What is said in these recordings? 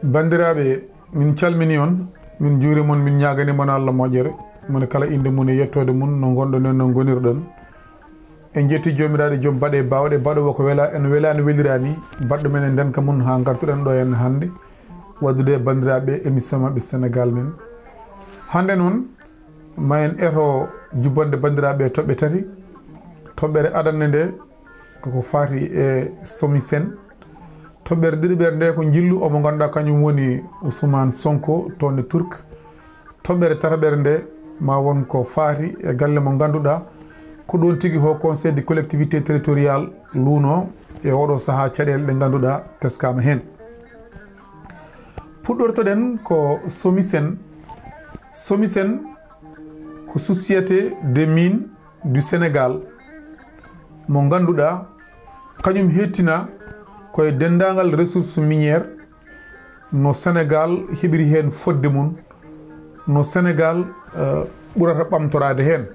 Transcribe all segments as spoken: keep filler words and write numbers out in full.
Banndiraaɓe, min calminii on, min njuuriima on, min ñaaganii mon Allah moƴƴere, moni kala innde mum e yettoode mum, no ngonɗon e no ngonirɗon. En njettii Joomiraaɗo joom baɗe baawɗe, baɗoowo ko wela, en welaani weliraani, baɗɗo men e ndeenka mum haa ngartuɗen ɗo hannde, waɗdude e banndiraaɓe émission maɓɓe Sénégal Men. Hannde noon, ma en eto jubbande banndiraaɓe toɓɓe tati. Toɓɓere adannde nde koko faati e SOMISEN. Toɓɓere ɗiɗaɓere nde ko njillu o mo ngannduɗaa kañum woni Ousmane Sonko toon e Turc. Toɓɓere tataɓere nde ma won ko faati e galle mo ngannduɗaa ko ɗoon tigi Haut Conseil de collectivité territoriale luuno e oɗo sahaa caɗeele ɗe ngannduɗaa teskaama heen. Puɗɗortoɗen ko SOMISEN. SOMISEN ko Société des Mines du Sénégal mo ngannduɗaa kañum heettina koye denndaangal ressource minière no Sénégal heɓiri heen fodde mum, no Sénégal, eh, ɓurata ɓamtoraade heen.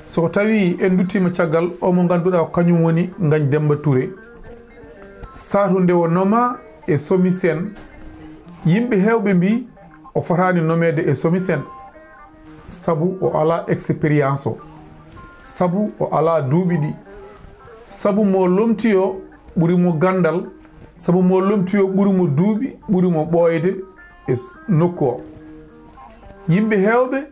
So ko tawi en nduttiima caggal o mo ngannduɗaa ko kañum woni Ngagne Demba Touré, saatu nde o nomaa e SOMISEN, yimɓe heewɓe mbii o fotaani nomeede e SOMISEN, sabu o alaa expérience o, sabu o alaa duuɓi ɗi, sabu mo lomtii o ɓuri mo ganndal, sabu mo lomtii o ɓuri mo duuɓi, ɓuri mo ɓooyde e s-, nokku o. Yimɓe heewɓe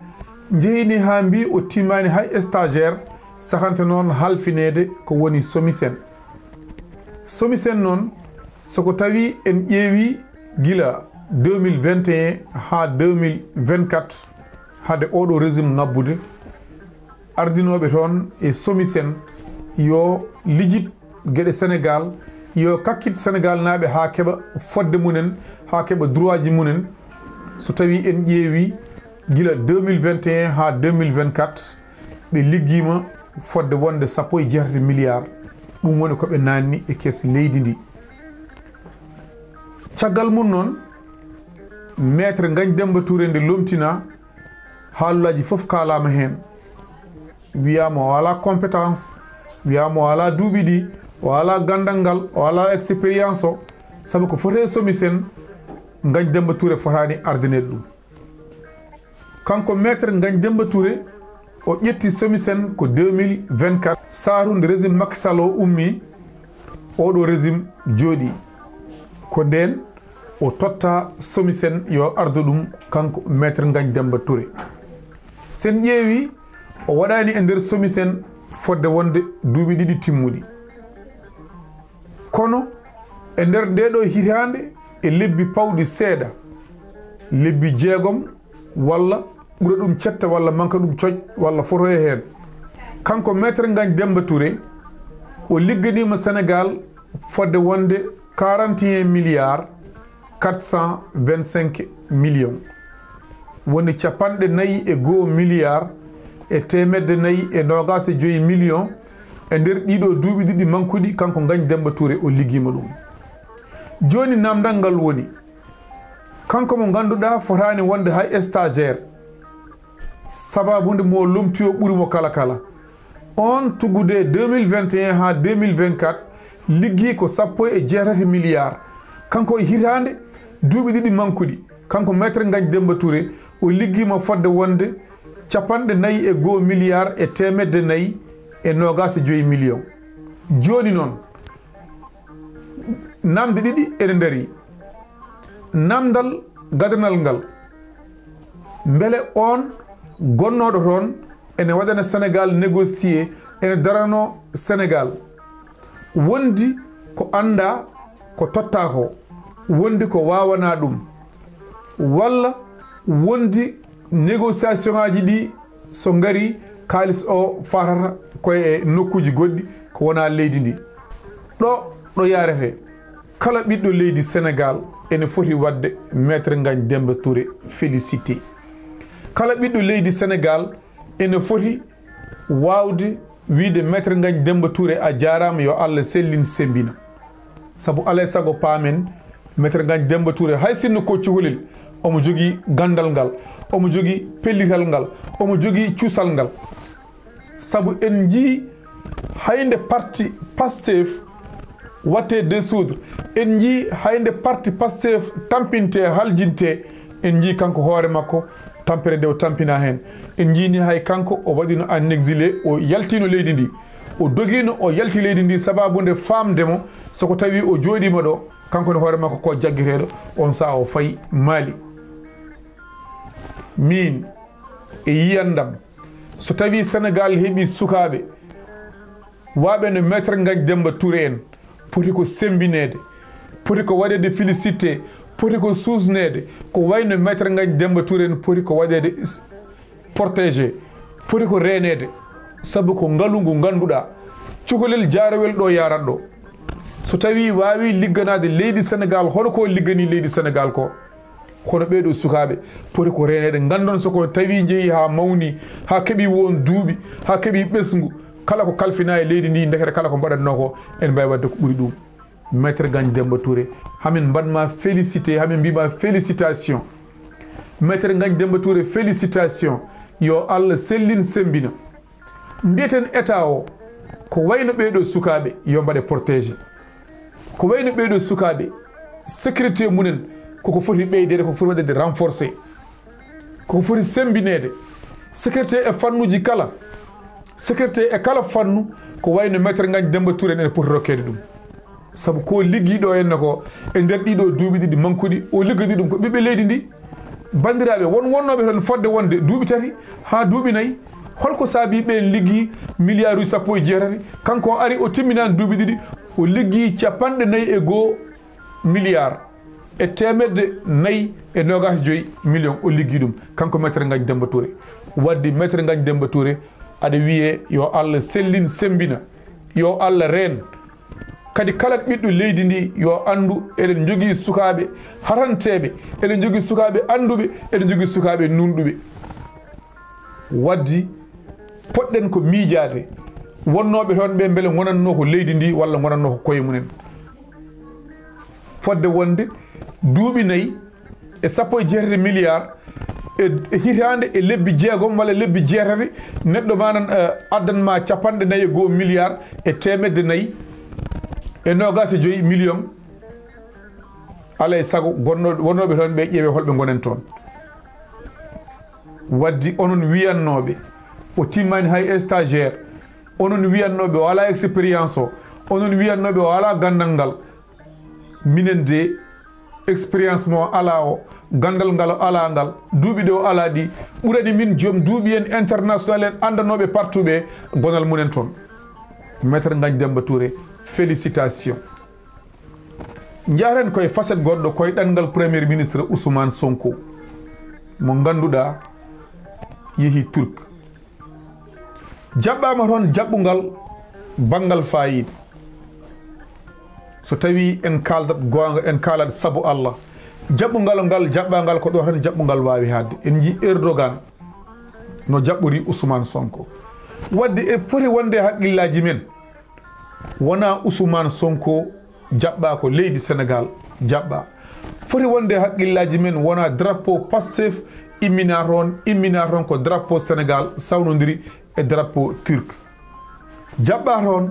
njehini haa mbii o timmaani hay stagiaire, sahanta noon halfineede ko woni SOMISEN. SOMISEN noon, so ko tawi en ƴeewi gila deux mille vingt et un haa deux mille vingt-quatre, hade oɗo régime ngabbude, ardinooɓe toon e SOMISEN yo lijit geɗe Sénégal, yo kakkit Sénégal naaɓe haa keɓa fodde mumen, haa keɓa droit ji mumen. So tawi en ƴeewi gila deux mille vingt et un haa deux mille vingt-quatre, ɓe liggiima fodde wonde sappo e jeetati milliards. Ɗum woni ko ɓe naanni e kees leydi ndi. Caggal mum noon, Maître Ngagne Demba Touré nde lomtina, haalullaaji fof kaalaama heen. Wiyaama o alaa compétence, wiyaama o alaa duuɓi ɗi, o alaa ganndal ngal, o alaa expérience o, sabu ko foti e SOMISEN, Ngagne Demba Touré fotaani ardineede ɗum. Kanko Maître Ngagne Demba Touré, o ƴetti SOMISEN ko deux mille vingt-quatre, saatu nde régime Macky Sall o ummii, oɗo régime jooɗii. Ko ndeen o totta SOMISEN yo ardu ɗum, kanko Maître Ngagne Demba Touré. Sen ƴeewi, o waɗaani e nder SOMISEN fodde wonde duuɓi ɗiɗi timmuɗi. Kono e nder ndeeɗo hitaande, e lebbi pawɗi seeɗa, lebbi jeegom walla ɓura ɗum cetta walla manka ɗum coƴ walla foto e heen, kanko Maître Ngagne Demba Touré, o ligganiima Sénégal fodde wonde quarante et un milliards quatre cent vingt-cinq millions, woni capanɗe nayi e goo milliards e teemedde nayi e noogaas e joyi millions e nder ɗiɗo duuɓi ɗiɗi mankuɗi, kanko Ngagne Demba Touré o liggiima ɗum. Jooni naamndal ngal woni, kanko mo ngannduɗaa fotaani wonde hay stagiaire, sababu nde mo lomtii o ɓuri mo kala kala. On tuggude deux mille vingt et un haa deux mille vingt-quatre, liggii ko sappo e jeetati milliards. Kanko e hitaande duuɓi ɗiɗi mankuɗi, kanko Maître Ngagne Demba Touré, o liggiima fodde wonde capanɗe nayi e goo milliards e teemedde nayi e noogaas e joyi millions. Jooni noon, naamnde ɗiɗi ene ndarii. Naamndal gadanal ngal, mbele oon gonnooɗo toon ene waɗana Sénégal négocier, ene daranoo Sénégal, wondi ko anndaa ko tottaa ko, wondi ko waawanaa ɗum, walla wondi négociation ngaaji ɗi so ngarii, kaalis o faatata ko e nokkuuji goɗɗi, ko wonaa leydi ndi. Ɗo, ɗo yaretee, kala ɓiɗɗo leydi Sénégal ene foti waɗde Maître Ngagne Demba Touré félicité. Kala ɓiɗɗo leydi Sénégal ene foti waawde wiyde Maître Ngagne Demba Touré, a jaaraama, yo Allah sellin, semmbina. Sabu alaa e sago paamen, Maître Ngagne Demba Touré, hay sinno ko cukalel, omo jogii ganndal ngal, omo jogii pellital ngal, omo jogii cuusal ngal. Sabu en njii haynde parti Pastef watte dissoudre, en njii haynde parti Pastef tampinte, haljinte, en njii kanko hoore makko tampere nde o tampina heen. En njii ni hay kanko o waɗino en exilé, o yaltino leydi ndi, o dogino, o yalti leydi ndi sababu nde faamde mo soko tawi o jooɗiima ɗo, kanko ne hoore makko ko jaggeteeɗo, on saha o fayi Mali. Min e yiyandam, so tawi Sénégal heɓi sukaaɓe waaɓe no Maître Ngagne Demba Touré en, poti ko sembineede, poti ko waɗeede félicité, poti ko suusneede, ko wayno Maître Ngagne Demba Touré en poti ko waɗeede s-, protégé, poti ko reeneede, sabu ko ngalu ngu ngannduɗaa cukalel jaarowel ɗo yarat ɗo. So tawi waawi ligganaade leydi Sénégal hono ko liggani leydi Sénégal ko, kono ɓeeɗo sukaaɓe poti ko reeneede, nganndon so ko tawi njehi haa mawni, haa keɓi won duuɓi, haa keɓi ɓesngu, kala ko kalfina e leydi ndi, ndekete kala ko mbaɗatnoo ko en mbaawi waɗde ko ɓuri ɗum. Maître Ngagne Demba Touré, hamin mbaɗ ma félicité, hamin mbi ma félicitation. Maître Ngagne Demba Touré, félicitation. Yo Allah sellin, sembina. Mbiyeten état o, ko wayno ɓeeɗo sukaaɓe, yo mbaɗe protégé. Ko wayno ɓeeɗo sukaaɓe, sécurité mumen, koko foti ɓeydeede, koko foti waɗeede renforcé. Koko foti sembineede. Sécurité e fannuuji kala. Sécurité e kala fannu, ko wayno Maître Ngagne Demba Touré en ene poti rokkeede ɗum. Sabu ko liggiiɗo en ko e nder ɗiɗo duuɓi ɗiɗi mankuɗi, o liggodi ɗum ko ɓiɓɓe leydi ndi. Banndiraaɓe, won wonnooɓe toon fodde wonde duuɓi tati haa duuɓi nayi. Holko saabi ɓeen liggii miliyaaruuji sappo e jeetati? Kanko o ari, o timminaani duuɓi ɗiɗi, o liggii capanɗe nayi e goo miliyaar e teemedde nayi e noogaas e joyi miliyoŋ, o liggii ɗum, kanko Maître Ngagne Demba Touré. Waddi Maître Ngagne Demba Touré, aɗa wiyee yo Allah sellin, semmbina, yo Allah reen. Kadi kala ɓiɗɗo leydi ndi yo anndu eɗen njogii sukaaɓe haranteeɓe, eɗen njogii sukaaɓe annduɓe, eɗen njogii sukaaɓe nuunɗuɓe. Waddi poɗɗen ko miijaade wonnooɓe toon ɓe mbele ngonatnoo ko leydi ndi walla ngonatnoo ko koye mumen. Fodde wonde duuɓi nayi e sappo e jeetati miliyaar e, e hitaande e lebbi jeegom walla lebbi jeetati, neɗɗo manan, eh, addan ma capanɗe nayi e goo miliyaar e teemedde nayi e noogaas e joyi miliyoŋ. Alaa e sago gonno-, wonnooɓe toon ɓe ƴeewe holɓe ngonen toon. Waddi onon wiyannooɓe o timmaani hay stagiaire, onon wiyannooɓe o alaa expérience o, onon wiyannooɓe o alaa ganndal ngal, minen de expérience mo alaa o, ganndal ngal o alaa ngal, duuɓi ɗe o alaa ɗi, ɓurani min joom duuɓi en international en anndanooɓe partout ɓe gonal mumen toon. Maître Ngagne Demba Touré, félicitation. Njaren koye facette goɗɗo, koye ɗanngal Premier Ministre Ousmane Sonko, mo ngannduɗaa yehi Turk. Jaɓɓaama toon jaɓɓungal banngal faayiida. So tawii en kaaldat goonga, en kaalat sabu Allah, jaɓɓungal ngal jaɓɓangal ko ɗo tan jaɓɓungal waawi haaɗde. En njii Erdogan no jaɓɓori Ousmane Sonko. Wadde e foti wonde haqqillaaji men, wonaa Ousmane Sonko jaɓɓaa, ko leydi Sénégal jaɓɓaa. Foti wonde haqqillaaji men, wonaa drapeau Pastef imminaa toon, imminaa toon ko drapeau Sénégal sawnodiri e drapeau Turc. Jaɓɓaa toon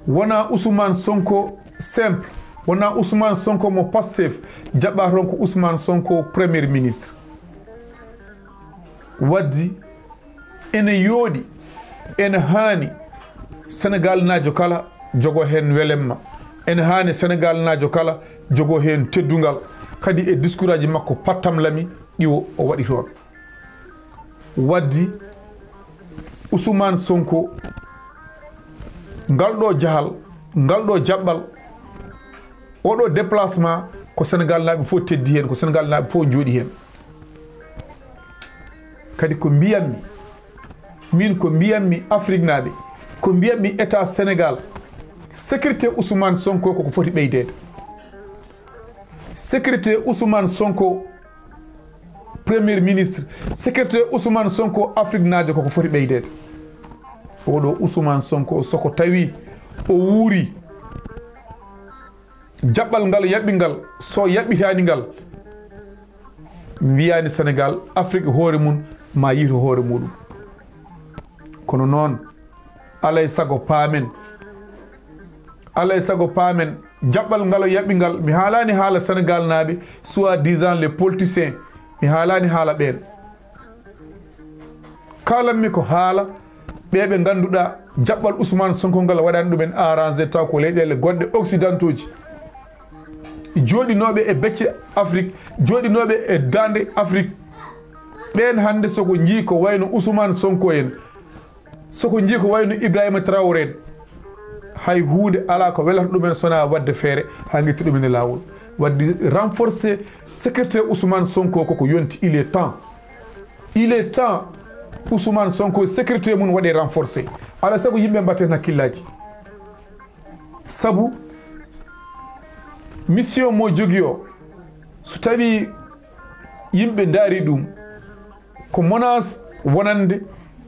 wonaa Ousmane Sonko simple, wonaa Ousmane Sonko mo Pastef, jaɓɓaa toon ko Ousmane Sonko Premier Ministre. Waddi ene yooɗi, ene haani Senegaalnaajo kala jogo heen welemma, ene haani Senegaalnaajo kala jogo heen teddungal, kadi e diskuuraaji makko pattamlami ɗi o, o waɗi toon. Waddi Ousmane Sonko, ngal ɗo jahal, ngal ɗo jaɓɓal, oɗo déplacement ko Senegaalnaaɓe fof teddi heen, ko Senegaalnaaɓe fof njooɗi heen. Kadi ko mbiyammi, min ko mbiyammi Afriknaaɓe, ko mbiyammi État Sénégal, sécurité Ousmane Sonko koko foti ɓeydeede. Sécurité Ousmane Sonko, Premier Ministre, sécurité Ousmane Sonko Afriknaajo koko foti ɓeydeede. Oɗo Ousmane Sonko soko tawi o wuuri, jaɓɓal ngal yaɓɓi ngal, so yaɓɓitaani ngal, mbiyaani Sénégal, Afrik hoore mum ma yiyto hoore muɗum. Kono noon, alay sago paamen. Alay sago paamen. Jaɓɓal ngal o yaɓi ngal, mi haalaani haala Senegal naaɓe, soi-disant les politiciens. Mi haalaani haala ɓeen. Kaalanmi ko haala ɓe ɓe ngannduɗaa jaɓɓal Ousmane Sonko ngal waɗani ɗumen arrangé taw ko leyɗeele goɗɗe occidentaux ji. Jooɗinooɓe e becce Afrique, jooɗinooɓe e daande Afrique. Ɓeen hannde soko njii ko wayno Ousmane Sonko en, soko njii ko wayno Ibrahima Traoré en, hay huunde alaa ko welata ɗumen sonaa waɗde feere haa ngitta ɗumen e laawol. Waɗde renforcer sécurité Ousmane Sonko koko yonti, il est temps. Il est temps Ousmane Sonko sécurité mum waɗe renforcé. Alaa sago yimɓe mbatten hakkillaaji. Sabu mission mo jogi o, so tawi yimɓe ndaari ɗum, ko menace wonande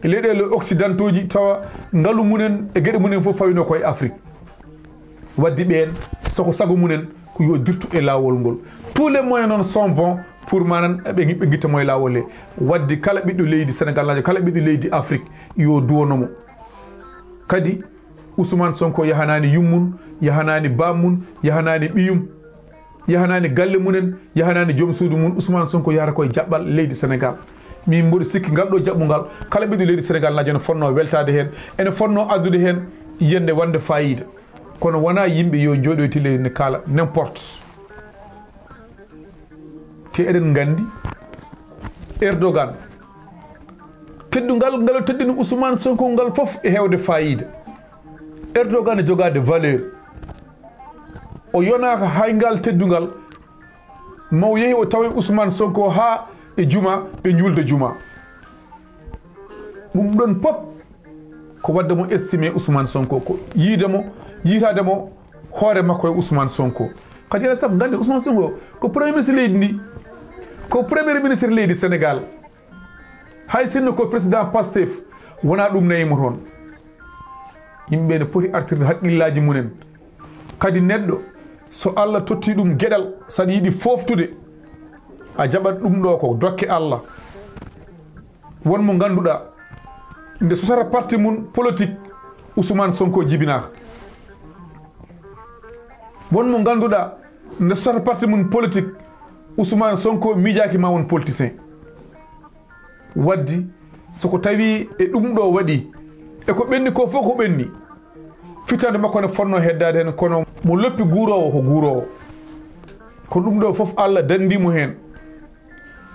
leyɗeele occidentaux ji, tawa ngalu mumen e geɗe mumen fof fawino ko e Afrique. Waddi ɓeen, soko sago mumen, ko yo dirtu e laawol ngol. Tous les moyens noon sont bons pour manan ɓe, ɓe ngitta mo e laawol he. Waddi kala ɓiɗɗo leydi Senegal naajo, kala ɓiɗɗo leydi Afrique, yo duwono mo. Kadi Ousmane Sonko yahanaani yummum, yahanaani bammum, yahanaani ɓiyum, yahanaani galle mumen, yahanaani joom suudu mum. Ousmane Sonko yahata koye jaɓɓal leydi Senegal. Min mboɗo sikki ngal ɗo jaɓɓungal, kala ɓiɗɗo leydi Senegal naajo ne fotnoo weltaade heen, ene fotnoo addude heen yiyannde wonde faayiida. Kono wonaa yimɓe yo njooɗoy tile ne kaala n'importe. Te eɗen nganndi Erdogan, teddungal ngal o teddini Ousmane Sonko ngal fof e heewde faayiida. Erdogan e jogaade valeur. O yonaaka hay ngal teddungal, ma o yehi o tawi Ousmane Sonko haa e juma, ɓe njuulda juma. Ɗum ɗon pop ko wadde mo estimé Ousmane Sonko, ko yiide mo, yiitaade mo hoore makko e Ousmane Sonko. Kadi alaa sago ngannden Ousmane Sonko ko premier ministre leydi ndi, ko premier ministre leydi Senegal. Hay sinno ko président Pastef, wonaa ɗum nayi mo toon. Yimɓe ne poti artirde hakkillaaji mumen. Kadi neɗɗo, so Allah totti ɗum geɗal, saɗa yiɗi fooftude, a jaɓat ɗum ɗo ko dokke Allah. Won mo ngannduɗaa, nde sosata parti mum politique, Ousmane Sonko jibinaaka. Won mo ngannduɗaa, nde sosata parti mum politique, Ousmane Sonko miijaaki ma won politicien. Waddi, so ko tawi e ɗum ɗo waɗi, e ko ɓenni ko fof ko ɓenni, fittaande makko ne fotnoo heddaade heen, kono mo loppi guuroowo ko guuroowo. Kono ɗum ɗo fof Allah danndii mo heen,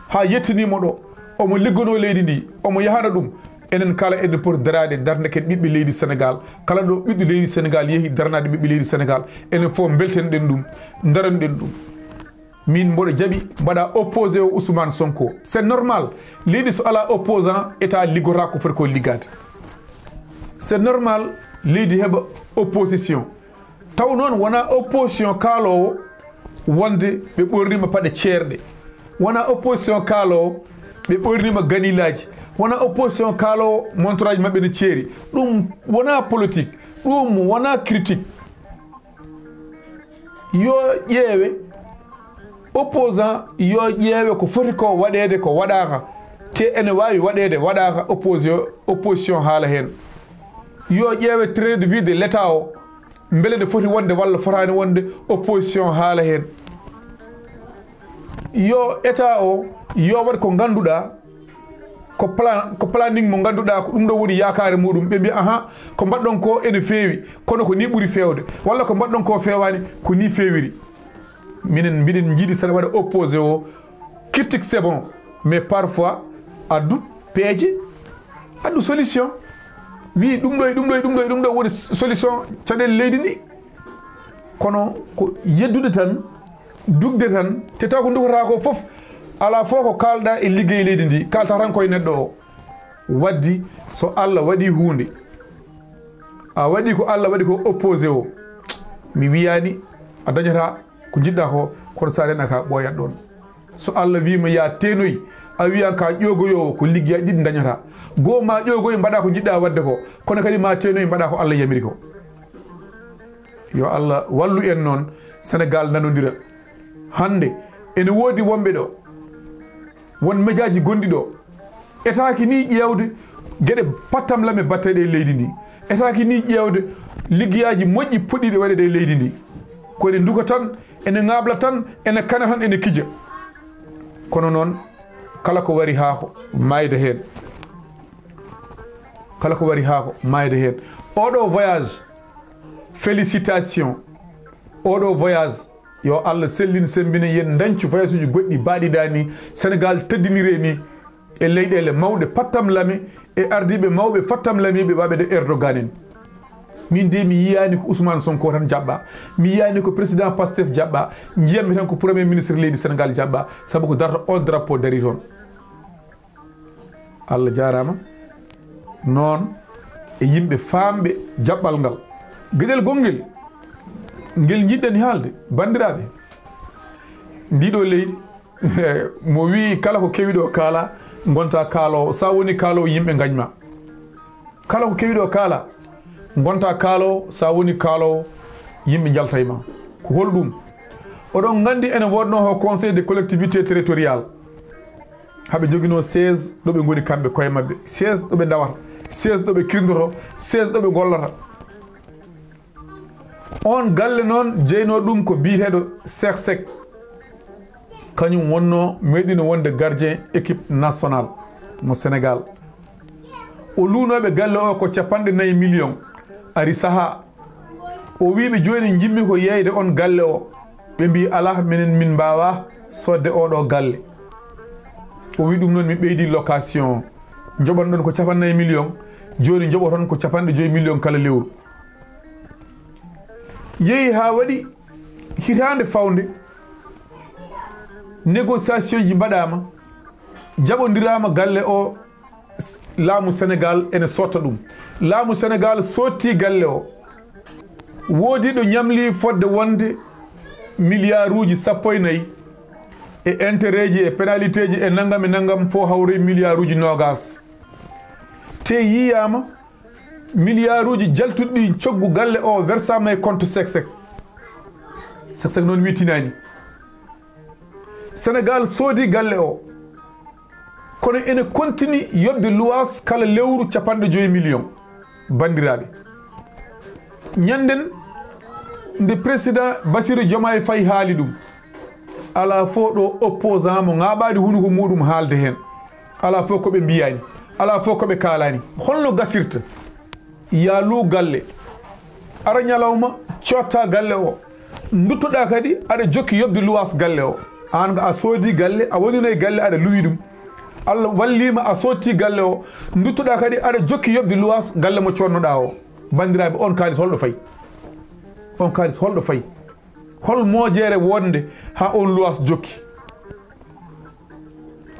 haa yettinii mo ɗo, omo liggonoo leydi ndi, omo yahana ɗum. Enen kala eɗen poti daraade darnde ken ɓiɓɓe leydi Senegal. Kala ɗo ɓiɗɗo leydi Senegal yehi darnaade ɓiɓɓe leydi Senegal, enen fof mbelten ɗen ɗum, ndaron ɗen ɗum. Min mboɗo jaɓi mbaɗa opposé o Ousmane Sonko. C'est normal. Leydi so alaa opposant, état liggota ko foti ko liggaade. C'est normal leydi heɓa opposition. Taw noon wonaa opposition kaaloowo wonde ɓe ɓorniima paɗe ceerɗe. Wonaa opposition kaaloowo ɓe ɓorniima ganilaaji. Wonaa opposition kaaloowo montoraaji maɓɓe ne ceeri. Ɗum wonaa politique. Ɗum wonaa critique. Yo ƴeewe, opposant yo ƴeewe ko foti ko waɗeede, ko waɗaaka. Te ene waawi waɗeede, waɗaaka, opposition, opposition haala heen. Yo ƴeewe train de vie de l'État o, mbele ne foti wonde walla fotaani wonde, opposition haala heen. Yo État o, yo waɗ ko ngannduɗaa, ko plan, ko planning mo ngannduɗaa ko ɗum ɗo woni yaakaare muɗum. Ɓe mbiya, "Ahan, ko mbaɗɗon ko ene feewi, kono ko ni ɓuri feewde." Walla, "Ko mbaɗɗon ko feewaani, ko ni feewiri." Minen mbiɗen njiɗi saɗa waɗa opposé o, critique c'est bon, mais parfois addu peeje, addu solution. Wii ɗum ɗo e ɗum ɗo e ɗum ɗo e ɗum ɗo woni solution caɗeele leydi ndi. Kono ko yeddude tan, dugde tan, te taw ko ndukata ko fof, alaa fof ko kaalɗa e liggey leydi ndi, kaalta tan koye neɗɗo o. Waddi, so Allah waɗi huunde, a waɗi ko Allah waɗi ko opposé o, mi wiyaani a dañata ko njiɗɗa ko, kono sa renaka ɓooyat ɗon. So Allah wiima ya teenoy, a wiyan ka ƴoogoyoowo, ko liggeya ɗiɗi dañata. Goo ma ƴoogoy mbaɗa ko njiɗɗa wadde ko, kono kadi ma teenoy mbaɗa ko Allah yamiri ko. Yo Allah wallu en noon, Senegal nanodira. Hannde ene woodi wonɓe ɗo, won médiaji gonɗi ɗo, etaaki ni ƴeewde geɗe pattam lame batteɗe e leydi ndi. Etaaki ni ƴeewde liggeyaaji moƴƴi puɗɗiiɗi waɗeede e leydi ndi. Ko ene nduka tan, ene ŋaaɓla tan, ene kana tan, ene kija. Kono noon, kala ko wari haako, maayde heen. Kala ko wari haako, maayde heen. Oɗo voyage, félicitation. Oɗo voyage, yo Allah sellin, semmbina, yen ndancu voyage uji goɗɗi baaɗi ɗaa ni, Sénégal teddiniree ni, e leyɗeele mawɗe pattam lame, e ardiiɓe mawɓe fattam lamiiɓe waɓe de Erdogan en. Min de mi yiyaani ko Ousmane Sonko tan jaɓɓa. Mi yiyaani ko président Pastef jaɓɓa. Njiyammi tan ko premier ministre leydi Sénégal jaɓɓa. Sabu ko darta on drapeau dari toon. Allah jaaraama. Noon e yimɓe faamɓe jaɓɓal ngal. Geɗel gongel, ngel njiɗɗen haalde, banndiraaɓe. Ndiɗo leydi, mo wii kala ko kewi ɗo kaala, ngonta kaaloowo. Sa woni kaaloowo, yimɓe ngañ ma. Kala ko kewi ɗo kaala, ngonta kaaloowo. Sa woni kaaloowo, yimɓe njalta e ma. Ko holɗum? Oɗon nganndi ene wodno o Conseil des collectivités territoriales. Haɓe joginoo siège ɗo ɓe ngoni kamɓe koye maɓɓe, siège ɗo ɓe ndawata, siège ɗo ɓe kirdoto, siège ɗo ɓe ngollata. On galle noon jeynoo ɗum ko biyeteeɗo Seex Sek. Kañum wonnoo meeɗino wonde gardien équipe nationale mo Sénégal. O luunooɓe galle o ko capanɗe nayi million. Ari sahaa, o wii ɓe, "Jooni njimmi ko yeeyde on galle o." Ɓe mbii, "Alaa, minen min mbaawaa soodde oo ɗoo galle." O wii, "Ɗum noon mi ɓeydi location o. Njoɓanɗon ko capanɗe nayi million, jooni njoɓoton ko capanɗe joyi million kala lewru." Yehi haa waɗi hitaande fawnde, négociation ji mbaɗaama, jaɓondiraama galle o, s-, laamu Senegaal ene sotta ɗum. Laamu Senegaal sotti galle o. Woodi ɗo ñamli fodde wonde miliyaaruuji sappo e nayi e intérêt ji e pénalité ji e nangam e nangam, fof hawri miliyaaruuji noogas. Te yiyaama miliyaaruuji jaltuɗi ɗi coggu galle o versaama e compte Seex Sek. Seex Sek noon wii tinaani. Senegaal soodi galle o. Kono ene kontini yoɓde luwaas kala lewru capanɗe joyi million. Banndiraaɓe, ñannden nde président Bassirou Diomaye Faye haali ɗum, alaa fof ɗo opposant mo ŋaaɓaani hunuko muɗum haalde heen. Alaa fof ko ɓe mbiyaani, alaa fof ko ɓe kaalaani. Holno gasirta? Yaa luu galle, ara ñalawma, cotta galle o, nduttoɗaa kadi aɗa jokki yoɓde luwaas galle o. Aan a soodi galle, a wonino e galle, aɗa luwi ɗum. Allah walliima, a sotti galle o, nduttoɗaa kadi aɗa jokki yoɓde luwaas galle mo coodnoɗaa o. Banndiraaɓe, on kaalis holɗo fayi? On kaalis holɗo fayi? Hol moojere wonde haa on luwaas jokki?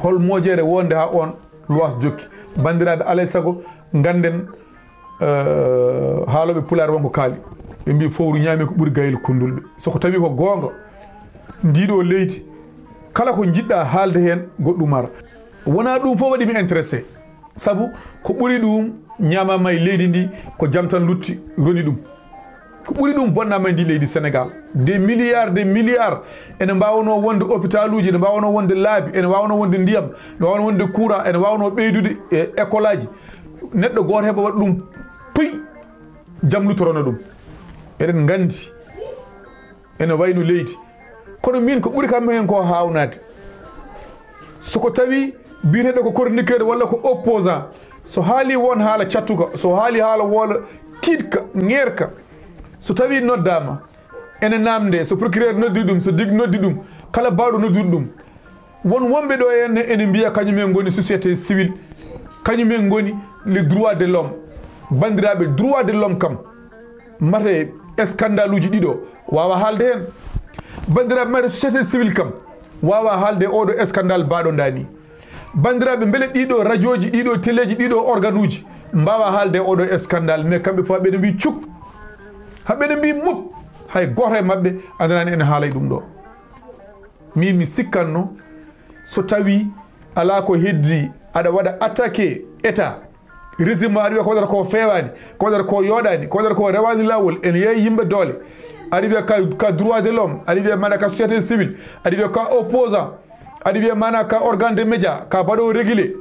Hol moojere wonde haa on luwaas jokki? Banndiraaɓe, alay sago ngannden, eh, haalooɓe pulaar wonko kaali. Ɓe mbii, "Fowru ñaami ko ɓuri gayel kondulɓe." So ko tawi ko goonga, ndiɗo leydi, kala ko njiɗɗa haalde heen, goɗɗum ara. Wonaa ɗum fof waɗi mi intéressé. Sabu ko ɓuri ɗum ñaamaama e leydi ndi, ko jam tan lutti, roni ɗum. Ko ɓuri ɗum bonnaama e ndi leydi Senegaal. Des milliards, des milliards. Ene mbaawanoo wonde hôpitaluuji, ene mbaawanoo wonde laabi, ene waawanoo wonde ndiyam, ene waawanoo wonde courant, ene waawanoo ɓeydude e école aji. Neɗɗo gooto heɓa waɗa ɗum puy, jam luttorono ɗum. Eɗen nganndi, ene wayno leydi. Kono min ko ɓuri kam heen ko haawnaade. So ko tawi biyeteeɗo ko chroniqueur walla ko opposant, so haali won haala cattuka, so haali haala woola tiiɗka, ŋeerka, so tawi noddaama, ene naamnde, so procureur noddi ɗum, so dig noddi ɗum, kala baawɗo noddude ɗum. Won wonɓe ɗo heen ene mbiya kañum en ngoni société civile, kañum en ngoni les droits de l'homme. Banndiraaɓe, droits de l'homme kam, mate scandale uji ɗiɗo waawa haalde heen. Banndiraaɓe, mate société civile kam waawa haalde oɗo scandale baaɗo ndaa ni. Banndiraaɓe, mbele ɗiɗo rajooji, ɗiɗo teleeji, ɗiɗo organuuji mbaawa haalde oɗo scandale, mais kamɓe fof haɓe ene mbii cuk, haɓe ene mbii mut, hay gooto e maɓɓe anndanani ene haala e ɗum ɗo. Min mi sikkanno, so tawi alaa ko heddi, aɗa waɗa attaqué état, régime ma, aɗa wiya ko waɗata ko feewaani, ko waɗata ko yooɗaani, ko waɗata ko rewaani laawol, ene yeeyi yimɓe doole, aɗa wiya ka, ka droit de l'homme, aɗa wiya maɗa ka société civile, aɗa wiya ka opposant, aɗa wiya maɗa ka organe de média, ka baɗo régulé.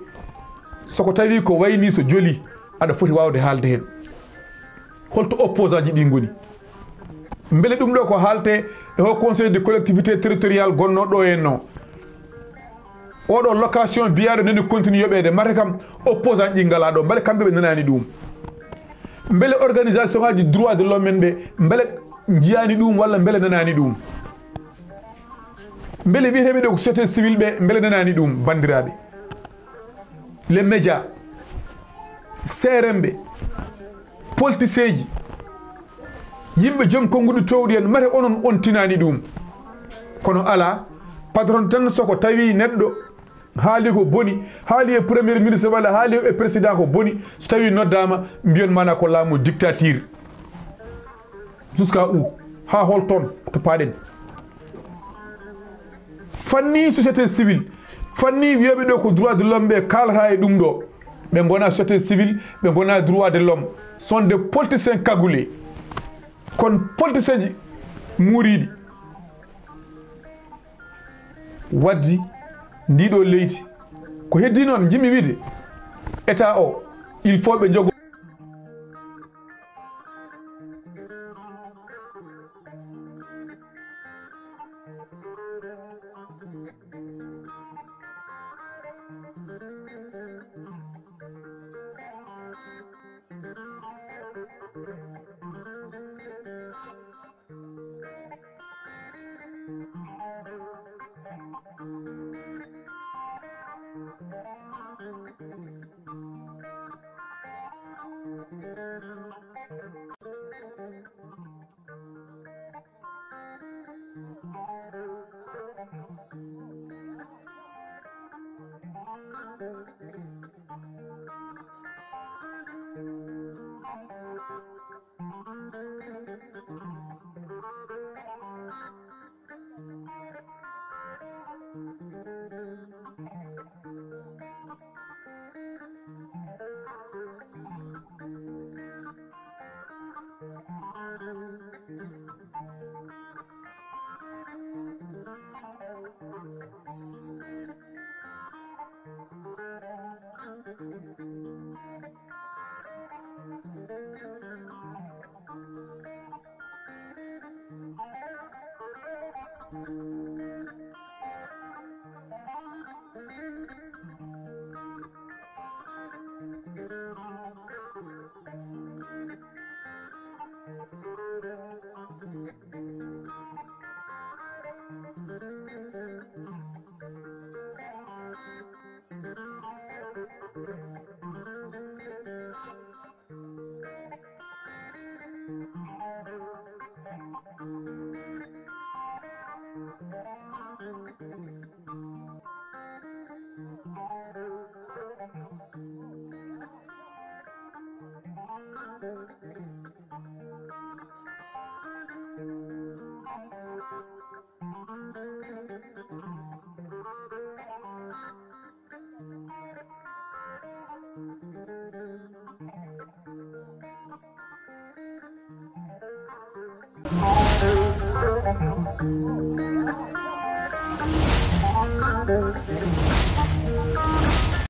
So ko tawi ko wayni so joli, aɗa foti waawde haalde heen. Holto opposant ji ɗi ngoni? Mbele ɗum ɗo ko haalte e Haut Conseil de collectivité territoriale gonnoo ɗo en no? Oɗo location biyaɗo nani continue yoɓeede, mate kam opposant ji ngala ɗo, mbele kamɓe ɓe nanani ɗum? Mbele organisation ngaji droit de l'homme en ɓe, mbele njiyani ɗum walla mbele nanani ɗum? Mbele wiyeteɓe ɗo ko société civile ɓe, mbele nanani ɗum, bandiraɓe? Les médias, seeremɓe, politicien ji, yimɓe joom konnguɗi towɗi en, mate onon on tinani ɗum? Kono ala, patron tan, so ko tawi neɗɗo haali ko boni, haali e premier ministre walla haali e président ko boni, so tawi noddaama, mbiyon mana ko laamu dictature. Jusqu'à où? Haa hol toon to paaɗen? Fanni société civile, fanni wiyeɓe ɗo ko droit de l'homme ɓe kaalata e ɗum ɗo. Ɓe ngona société civile, ɓe ngona droit de l'homme. Sont des politiciens cagoulés. Kon politicien ji muuriiɗi. Waddi ndiɗo leydi. Ko heddi noon, njimi wiide, état o, il faut ɓe njogo.